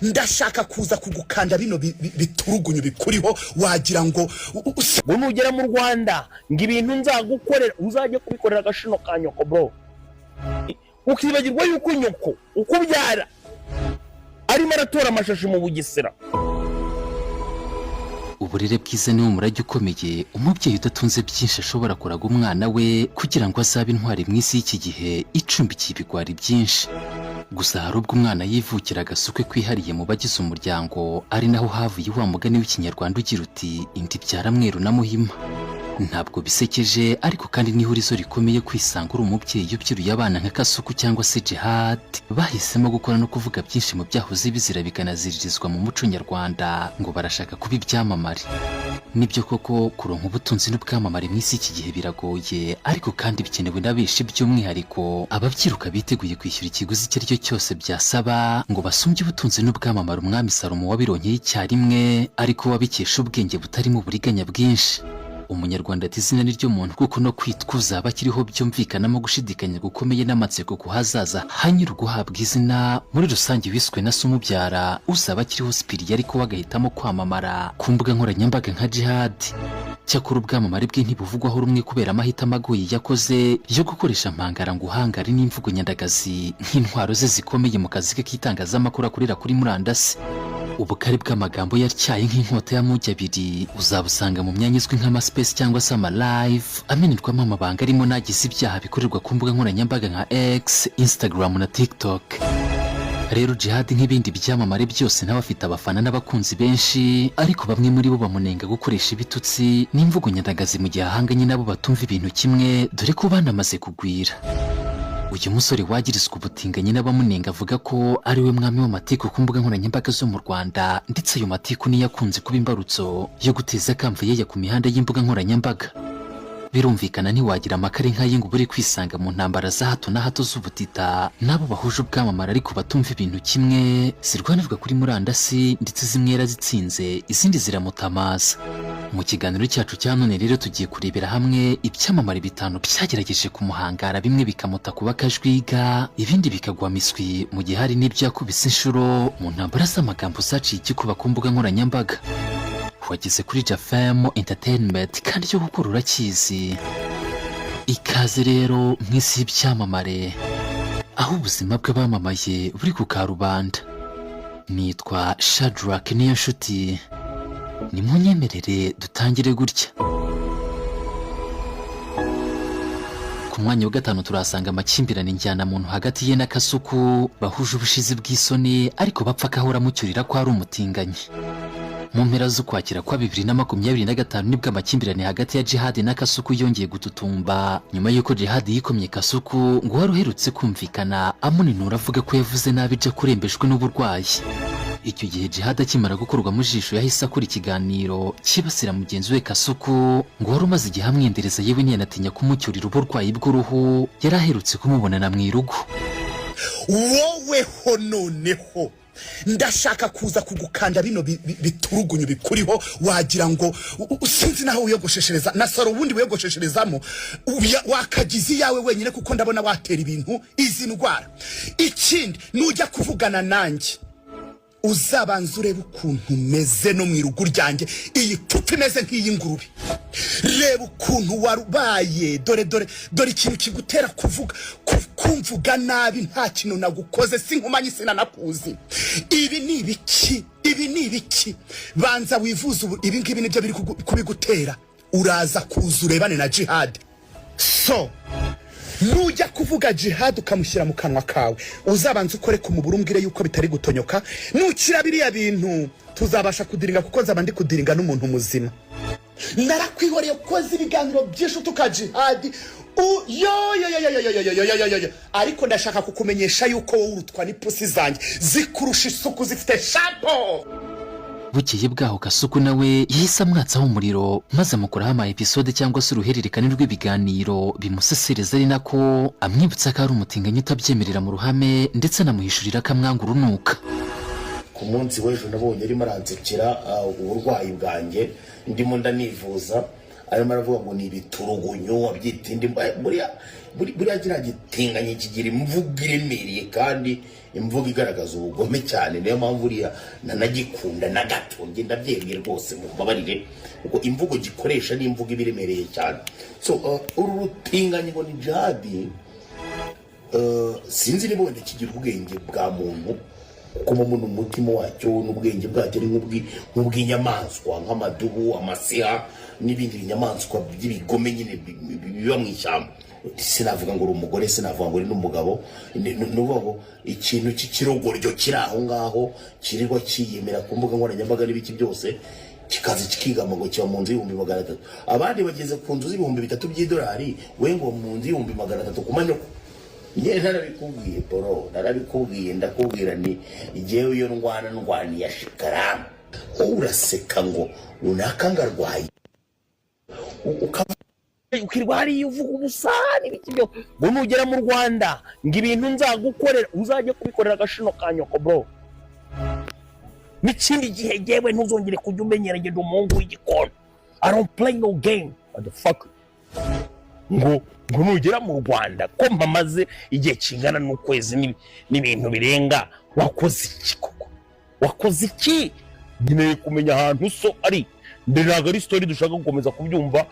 Ndashaka kuza kugukanda bino biturugunyu bikuriho, wagira ngo Ngo nugera mu Rwanda, ngo ibintu nzagukorera, uzajye kubikorera agashino ka nyoko, bro. Ukibagirwa yuko nyoko ukubyara arimo aratora amashashi mu Bugesera. Uburere bwiza ni umurage ukomeye umubyeyi udatunze byinshi ashobora kuraga umwana we, kugira ngo azabe intwari mu isi y'iki gihe icumbikiye ibigwari byinshi. Gusa hari ubwo umwana yivukira agasukwe kwihariye mu bagize umuryango, ari naho havuye wa mugani w'Ikinyarwanda ugira uti: "Inda ibyara mweru na muhima." Ntabwo bisekeje, ariko kandi n'ihurizo rikomeye kwisanga uri umubyeyi ubyiruye abana nka Kasuku cyangwa se Jihad bahisemo gukora no kuvuga byinshi mu byahoze bizira bikanaziririzwa mu muco nyarwanda, ngo barashaka kuba ibyamamare. Nibyo koko, kuronka ubutunzi n'ubwamamare mu isi y'iki gihe biragoye, ariko kandi bikenewe na benshi, by'umwihariko ababyiruka biteguye kwishyura ikiguzi icyo ari cyo cyose byasaba ngo basumbye ubutunzi n'ubwamamare umwami Salomo wabironkeye icyarimwe, ariko wabikesha ubwenge butarimo uburiganya bwinshi. Umunyarwanda ati: "Izina ni ryo muntu", kuko no kwitwa uzaba akiriho byumvikanamo gushidikanya gukomeye n'amatsiko ku hazaza hanyura guhabwa izina muri rusange wiswe na se umubyara uzaba akiriho Sipiriya, ariko we agahitamo kwamamara ku mbuga nkoranyambaga nka Jihad. Cyakora ubwamamare bwe ntibuvugwaho rumwe kubera amahitamo agoye yakoze yo gukoresha mpangara ngo uhangare n'imvugo nyandagazi nk'intwaro ze zikomeye mu kazi ke k'itangazamakuru akorera kuri murandasi. Ubukare bw'amagambo yatyaye nk'inkota y'amugi abiri uzabusanga mu myanya izwi nk'amaspace cyangwa se amalive amenerwamo amabanga arimo n'agize ibyaha bikorerwa ku mbuga nkoranyambaga nka X, Instagram na TikTok. Rero Jihad, nk'ibindi byamamare byose, nawe afite abafana n'abakunzi benshi, ariko bamwe muri bo bamunenga gukoresha ibitutsi n'imvugo nyandagazi mu gihe ahanganye nabo batumva ibintu kimwe, dore ko banamaze kugwira. Uyu musore wagirizwa ubutinganyi n'abamunenga avuga ko ari we mwami w'amatiku ku mbuga nkoranyambaga zo mu Rwanda, ndetse ayo matiku niyo akunze kuba imbarutso yo guteza akamvuyeya ku mihanda y'imbuga nkoranyambaga. Birumvikana, ntiwagira amakare nk'aye ngo ubure kwisanga mu ntambara za hato na hato z'ubutita n'abo bahuje ubwamamare ariko batumva ibintu kimwe, zirwanirwa kuri murandasi, ndetse zimwe yarazitsinze, izindi ziramutamaza. Mu kiganiro cyacu cya none rero tugiye kurebera hamwe ibyamamare bitanu byagerageje kumuhangara, bimwe bikamuta kuba akajwiga, ibindi bikagwa miswi, mu gihe hari n'ibyo yakubise inshuro mu ntambara z'amagambo zaciye igikuba ku mbuga nkoranyambaga. Wageze kuri Jafem Entertainment, kandi icyo gukora urakizi. Ikaze rero mu isi y'ibyamamare, aho ubuzima bw'abamamaye buri ku karubanda. Nitwa Shadrack niyo nshuti, nimunyemerere dutangire gutya. Ku mwanya wa gatanu turahasanga amakimbirane njyanamuntu hagati ye na Kasuku bahuje ubushizi bw'isoni, ariko bapfa akahora amucyurira ko ari umutinganyi. Mu mpera z'Ukwakira kwa 2025 nibwo amakimbirane hagati ya Jihad na Kasuku yongeye gututumba, nyuma y'uko Jihad yikomye Kasuku ngo wari uherutse kumvikana amuninura avuga ko yavuze nabi ijya kurembejwe n'uburwayi. Icyo gihe Jihad akimara gukorwa mu jisho yahise akora ikiganiro cyibasira mugenzi we Kasuku ngo wari umaze igihe amwendereza, yewe ntiyanatinya kumucyurira uburwayi bw'uruhu yari aherutse kumubonana mu irugu. Woweho noneho ndashaka kuza kugukanda bino biturugunyu bikuriho, wagira ngo sinzi naho wiyogosheshereza na salon ubundi wiyogoshesherezamo wakagize iyawe wenyine, kuko ndabona watera ibintu izi ndwara. Ikindi, nujya kuvugana nanjye uzabanza urebe ukuntu umeze no mu irugu ryanjye, iyi pfupa imeze nk'iy'ingurube. Reba ukuntu warubaye. Dore, dore, dore ikintu kigutera kuvuga kumvuga nabi. Nta kintu nagukoze, sinkumanye, sinanakuzi. Ibi ni ibiki? Ibi ni ibiki? Banza wivuze ubu. Ibi ngibi nibyo biri kubigutera. Uraza kuza urebane na Jihad. So nujya kuvuga Jihad ukamushyira mu kanwa kawe, uzabanza ukore ku mubiri, umbwire yuko bitari gutonyoka. Nukira biriya bintu tuzabasha kudiringa, kuko nzaba ndi kudiringa n'umuntu muzima. Narakwihoreye, koza ibiganiro byinshi utuka Jihadi yo yo yo yo yo yo yo yo yo yo yo, ariko ndashaka kukumenyesha yuko wowe urutwa n'ipusi zanjye, zikurusha isuku, zifite shapo. Bukeye bwaho Kasuku nawe yahise amwatsaho umuriro, maze amukoraho ama episode cyangwa se uruhererekane rw'ibiganiro bimusesereza, ari nako amwibutsa ko ari umutinganyi utabyemerera mu ruhame, ndetse anamuhishurira ko amwanga urunuka. Ku munsi w'ejo nabonye arimo aransekera uburwayi bwanjye ndimo ndanivuza, arimo aravuga ngo ni ibiturugunyu, abyita indi buriya. Buriya kiriya gitinganyi kigira imvugo iremereye kandi imvugo igaragaza ubugome cyane. Niyo mpamvu uriya nanagikunda na gato. Njye ndabyemeye rwose, mumbabarire, kuko imvugo gikoresha ni imvugo iba iremereye cyane. So uru rutinganyi ngo ni Jihadi, sinzi niba wenda kigira ubwenge bwa muntu, kuko mu umutima wacyo n'ubwenge bwacyo ari nk'ubw'inyamaswa, nk'amadubu, amasiha n'ibindi binyamaswa by'ibigome nyine biba mu ishyamba. Sinavuga ngo uri umugore, sinavuga ngo uri n'umugabo. Ni ukuvuga ngo ikintu cy'ikirogoryo kiri aho ngaho kirirwa kiyemera ku mbuga nkoranyambaga n'ibiki byose, kikaza kikigamba ngo kiba mu nzu y'300,000. Abandi bageze ku nzu z'3000 by'idolari, we ngo mu nzu y'300,000 ku manyoko. Njye narabikubwiye, bro, narabikubwiye. Ndakubwira ni igihe iyo ndwana ndwaniye shikaramu, wowe uraseka ngo runaka ngo arwaye. Ukirwa hariya uvuga ubusa n'ibiki byo ngo nugera mu Rwanda ngo ibintu nzagukorera, uzajye kubikorera agashino ka nyoko, bro. N'ikindi gihe jyewe ntuzongere kujya umenyera. Ngenda umuhungu w'igikona, I don't play no game, motherfucker. Ngo nugera mu Rwanda, ko mpamaze igihe kingana n'ukwezi n'ibintu birenga, wakoze iki koko? Wakoze iki? Nkeneye kumenya ahantu so ari. Ntabwo ari story dushaka gukomeza kubyumva.